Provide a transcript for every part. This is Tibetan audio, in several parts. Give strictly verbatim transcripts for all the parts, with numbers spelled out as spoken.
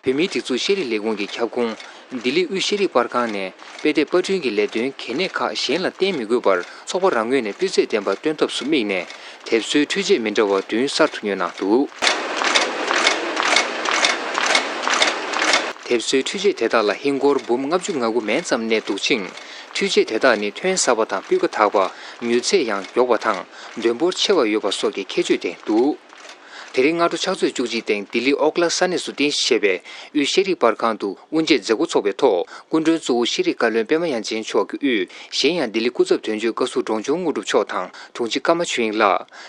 བོད་མིའི་སྒྲིག་འཛུགས་ཤེས་རིག་ལས་ཁུངས་ཀྱི་ཁྱབ་ཁོངས་ལྡི་ལི་དབུས་ཤེས་རིག་པར་ཁང་ནས་དཔེ་དེབ་པར་སྐྲུན་གྱི་ལས་དོན་གལ་གནད་ཁག་གཞན་ལ་བརྟེན་མི་དགོས་པར་ཚོགས་པ་རང་ངོས་ནས་སྤུས་ཚད་ལྡན་པ་སྟོན་ཐབས་སུ་དམིགས་ནས་དེབ་སོའི་འཕྲུལ་ཆས་མི་འདྲ་བ་བདུན་གསར་དུ་ཉོས་གནང་འདུག་དེབ་སོའི་འཕྲུལ་ཆས་དེ་དག་ལ་ཧིན་སྒོར་འབུམ་ལྔ་བཅུ་ང་དགུ་མན་ཙམ་གནས་འདུག་ཅིང་། འཕྲུལ་ཆས་དེ་དག་ནི་ཐོན་གསར་པ་དང་སྤུས་ཀ་དག་པ། མྱུར་ཚད་ཡང་མགྱོགས་པ་དང་འདོན་འབོར་ཆེ་བ་ཡོད་པ་སོགས་ཀྱི་ཁྱད་ཆོས་ལྡན་འདུག་དེ་རིང་སྔ་དྲོ་ཕྱག་ཚོད་བཅུ་གཅིག་སྟེང་ལྡི་ལི་ཨོག་ལ་ས་གནས་སུ་རྟེན་གཞི་བྱས་པའི་དབུས་ཤེས་རིག་པར་ཁང་དུ་དབུ་འབྱེད་མཛད་སྒོ་འཚོགས་པའི་ཐོག་སྐུ་མགྲོན་གཙོ་བོ་ཤེས་རིག་བཀའ་བློན་པད་མ་དབྱངས་ཅན་མཆོག་གིས་དབུས། གཞན་ཡང་ལྡི་ལི་སྐུ་ཚབ་དོན་གཅོད་བཀའ་ཟུར་འབྲོང་ཆུང་དངོས་གྲུབ་མཆོག་དང་དྲུང་ཆེ་ཀརྨ་ཆོས་དབྱིངས་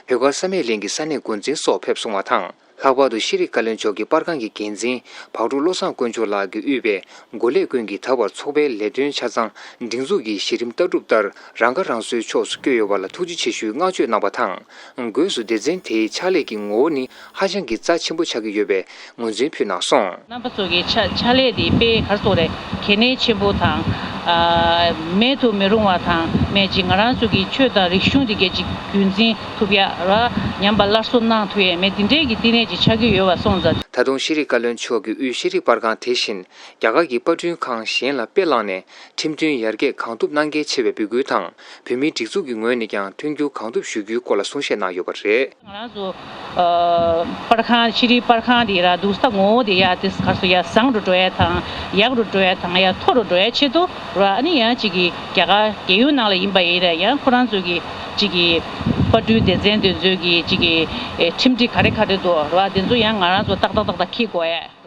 ལགས། བོད་སྒར་བསམ་ཡས་གླིང་གི་ས་གནས་འགོ་འཛིན་སོགས་ཕེབས་སོང་བ་དང་། ལྷག་པར་དུ་ཤེས་རིག་བཀའ་བློན་མཆོག་གིས་པར་ཁང་གི་འགན་འཛིན་བག་གྲོ་བློ་བཟང་དཀོན་མཆོག་ལགས་ཀྱིས་དབུས་པའི་འགོ་ལས་ཀུན་གྱིས་ད་བར་ཚོགས་པའི་ལས་དོན་ཆ་ཚང་སྒྲིག་འཛུགས་ཀྱི་གཞི་རིམ་ལྟ་གྲུབ་ལྟར་རང་ཁ་རང་གསོའི་ཕྱོགས་སུ་བསྐྱོད་ཡོད་པ་ལ་ཐུགས་རྗེ་ཆེ་ཞུའི་བསྔགས་བརྗོད་གནང་བ་དང་། སྒོས་སུ་སྡེ་ཚན་དེའི་ཕྱག་ལས་ཀྱི་ངོ་བོ་ནི་ཧ་ཅང་གི་རྩ་ཆེན་པོ་ཆགས་ཀྱི་ཡོད་པའི་ངོས་འཛིན་ཕུལ་གནང་སོང་། རྣམ་པ་ཚོ་གི་ཕྱག་ཕྱག་ལས་དེ་དཔེ་ག་རེ་ཟེར་དགོས་རེད། གལ་གནད་ཆེན་པོ་དང་། ཨ། མེད་དུ་མི་རུང་བ་དང་མེད་ཅིག་ང་རང་ཚོ་གི་ཆོས་དང་རིག་གཞུང་དེ་གའི་ཅིག་རྒྱུན་འཛིན་ཐུབ་ཡ་ར་ཉམས་པ་སླར་གསོ་གནང་ཐུབ་ཡ་མེད་དེ་འདྲའི་གི་བསྟི་གནས་ཅིག་ཆགས་ཀྱི་ཡོད་པ་སོང་ཙང་། ད་དུང་ཤེས་རིག་བཀའ་བློན་མཆོག་གིས་དབུས་ཤེས་རིག་པར་ཁང་དེ་བཞིན་རྒྱ་གར་གྱི་པར་སྐྲུན་ཁང་གཞན་ལ་དཔེ་བླངས་ནས་ཁྲིམས་མཐུན་ཡར་རྒྱས་གང་ཐུབ་གནང་གལ་ཆེ་བའི་འབོད་སྐུལ་དང་། བོད་མིའི་སྒྲིག་འཛུགས་ཀྱི་ངོས་ནས་ཀྱང་མཐུན་འགྱུར་གང་ཐུབ་ཞུ་རྒྱུའི་སྐོར་ལ་གསུང་བཤད་གནང་ཡོད་པ་རེད། ང་རང་ཚོ་ཨ་པར་ཁང་ཤེས་རིག་པར་ཁང་དེ་ར་འདུག་ས་ངོ་བོ་དེ་ཡ་དེ་ག་རེ་ཟེར་ཡ་བཟང་རུ་འགྲོ་ཡ་དང་ཡག་རུ་འགྲོ་ཡ་དང་ཡ་མཐོ་རུ་འགྲོ་ཡ་ཆེད་དུ་ར་ཨ་ནི་ཡང་ཅིག་གི་རྒྱ་གར་རྒྱལ་ཡོངས་ནང་ལ་ཡིན་པ་ཡིན་ར་ཡང་ཁོ་རང་ཚོ་གི་ཅིག་གི་པར་སྐྲུན་སྡེ་ཚན་དེ་ཚོའི་གི་ཅིག་གི་ཨེ་ཁྲིམས་སྒྲིག་ག་རེ་ག་རེ་འདུག་ར་དེ་ཚོ་ཡང་ང་རང་ཚོ་ཏག་ཏག་ཏག་ཏག་འཁྱེར་དགོས་ཡ་ར།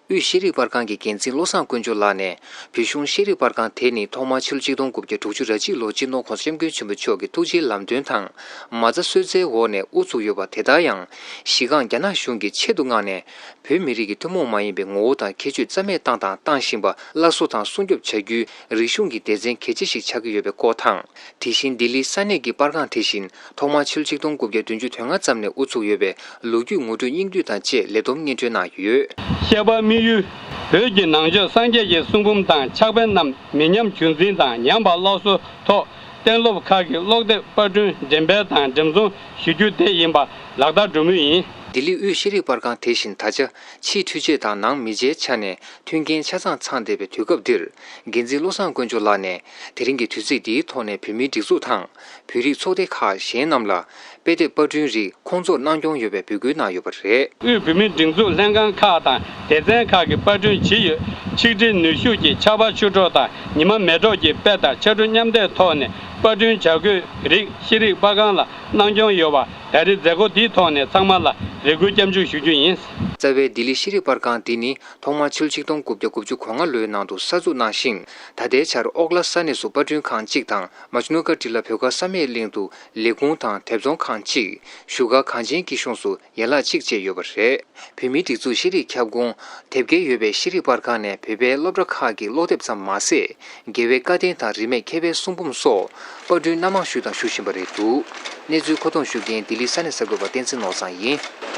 དབུས་ཤེས་རིག་པར་ཁང་གི་འགན་འཛིན་བློ་བཟང་དཀོན་མཆོག་ལགས་ནས་བོད་གཞུང་ཤེས་རིག་པར་ཁང་དེ་ནི་ཐོག་མར་ཕྱི་ལོ་ཆིག་སྟོང་དགུ་བརྒྱ་དྲུག་ཅུ་རེ་གཅིག་ལོར་སྤྱི་ནོར་༸གོང་ས་༸སྐྱབས་མགོན་ཆེན་པོ་མཆོག་གི་ཐུགས་རྗེའི་ལམ་སྟོན་དང་མ་རྩ་གསོལ་སྩལ་འོག་ནས་དབུ་བཙུགས་ཡོད་པ་དེ་ལྟར་ཡང་གཞི་རྐང་རྒྱ་ནག་གཞུང་གིས་ཆེད་དུ་མངགས་ནས་བོད་མི་རིགས་ཀྱི་ཐུན་མོང་མ་ཡིན་པའི་ངོ་བོ་དང་ཁྱད་ཆོས་རྩ་མེད་བཏང་དང་བཏང་བཞིན་པ་སླར་གསོ་དང་སྲུང་སྐྱོབ་བྱ་རྒྱུའི་རིག་གཞུང་གི་སྡེ་ཚན་གལ་ཆེ་ཞིག་ཆགས་ཀྱི་ཡོད་པའི་སྐོར་དང་། དེ་བཞིན་ལྡི་ལིའི་ས་གནས་ཀྱི་པར་ཁང་དེ་བཞིན་ཐོག་མར་ཕྱི་ལོ་ཆིག་སྟོང་དགུ་བརྒྱ་བདུན་ཅུ་དོན་ལྔ་ཙམ་ནས་དབུ་བཙུགས་ཡོད་པའི་ལོ་རྒྱུས་ངོ་སྤྲོད་སྙིང་བསྡུས་དང་བཅས་ལས་བསྡོམས་སྙན་སྒྲོན་གནང་ཡོད། བཤད་པ་དམིགས་ཡུལ། བོད་ཀྱི་ནང་ཆོས་སངས་རྒྱས་ཀྱི་གསུང་འབུམ་དང་ཕྱག་དཔེ་རྣམས་མི་ཉམས་རྒྱུན་འཛིན་དང་ཉམས་པ་སླར་གསོའི་ཐོག་གཏན་སློབ་ཁག་གི་ཀློག་དེབ་པར་སྐྲུན་འགྲེམས་སྤེལ་དང་འགྲེམས་ཚོང་ཞུ་རྒྱུ་དེ་ཡིན་པ་ལག་བསྟར་འགྲོ་མུས་ཡིན། ལྡི་ལི་དབུས་ཤེས་རིག་པར་ཁང་དེ་བཞིན་ད་ཆ་ཕྱིའི་འཕྲུལ་ཆས་དང་ནང་མི་ཆའི་ཆ་ནས་མཐུན་རྐྱེན་ཆ་ཚང་ཚང་བསྡད་པའི་དུས་སྐབས་འདིར། འགན་འཛིན་བློ་བཟང་དཀོན་མཆོག་ལགས་ནས་དེ་རིང་གི་དུས་ཚིགས་འདིའི་ཐོག་ནས་བོད་མིའི་སྒྲིག་འཛུགས་དང་། བོད་རིགས་ཚོགས་སྡེ་ཁག་གཞན་རྣམས་ལ་དཔེ་དེབ་པར་སྐྲུན་རིགས་ཁོང་ཚོར་གནང་སྐྱོང་ཡོད་པའི་འབོད་སྐུལ་གནང་ཡོད་པ་རེད། དབུས་བོད་མིའི་སྒྲིག་འཛུགས་ལྷན་ཁང་ཁག་དང་སྡེ་ཚན་ཁག་གིས་པར་སྐྲུན་ཇི་ཡོད་ཆིག་སྒྲིལ་ནུས་ཤུགས་ཀྱིས་ཆར་པ་ཆུ་གྲོགས་དང་ཉི་མ་མེ་གྲོགས་ཀྱི་དཔེ་དང་ཕྱར་གྲུ་མཉམ་འདེགས་ཐོག་ནས་པར་སྐྲུན་བྱ་དགོས་རིགས་ཤེས་རིག་པར་ཁང་ལ་གནང་སྐྱོང་ཡོད་པ་ད་རེས་མཛད་སྒོ་འདིའི་ཐོག་ནས་ཚང་མ་ལ་རེ་སྐུལ་སྐྱབས་འཇུག་ཞུ་རྒྱུ་ཡིན། རྩ་བའི་ལྡི་ལི་ཤེས་རིག་པར་ཁང་འདི་ནི། ཐོག་མར་ཕྱི་ལོ་ཆིག་སྟོང་དགུ་བརྒྱ་དགུ་བཅུ་གོ་ལྔ་ལོའི་ནང་དུ་གསར་འཛུགས་གནང་ཞིང་། ད་ལྟའི་ཆར་ཨོག་ལ་ས་གནས་སུ་པར་སྐྲུན་ཁང་གཅིག་དང་མ་ཇུ་ནུ་གར་ཊི་ལ་བོད་སྒར་བསམ་ཡས་གླིང་དུ་ལས་ཁུངས་དང་དེབ་ཚོང་ཁང་གཅིག་བཞུགས་སྒར་གངས་ཅན་སྐྱིད་གཤོངས་སུ་ཡན་ལག་གཅིག་བཅས་ཡོད་པ་རེད། བོད་མིའི་སྒྲིག་འཛུགས་ཤེས་རིག་ཁྱབ་ཁོངས་དེབ་སྐྱེལ་ཡོད་པའི་ཤེས་རིག་པར་ཁང་ནས་བོད་པའི་སློབ་གྲྭ་ཁག་གི་ཀློག་དེབ་ཙམ་མ་ཟད། རྒྱལ་བའི་བཀའ་བསྟན་དང་རིས་མེད་མཁས་པའི་གསུང་འབུམ་སོགས་པར་སྐྲུན་སྣ་མང་ཞུས་དང་ཞུ་བཞིན་པ་རེད་འདུག་གནས་ཚུལ་མཁོ་གཏོང་ཞུ་མཁན་ལྡི་ལི་ས་གནས་གསར་འགོད་པ་བསྟན་འཛིན་ནོར་བཟང་ཡིན།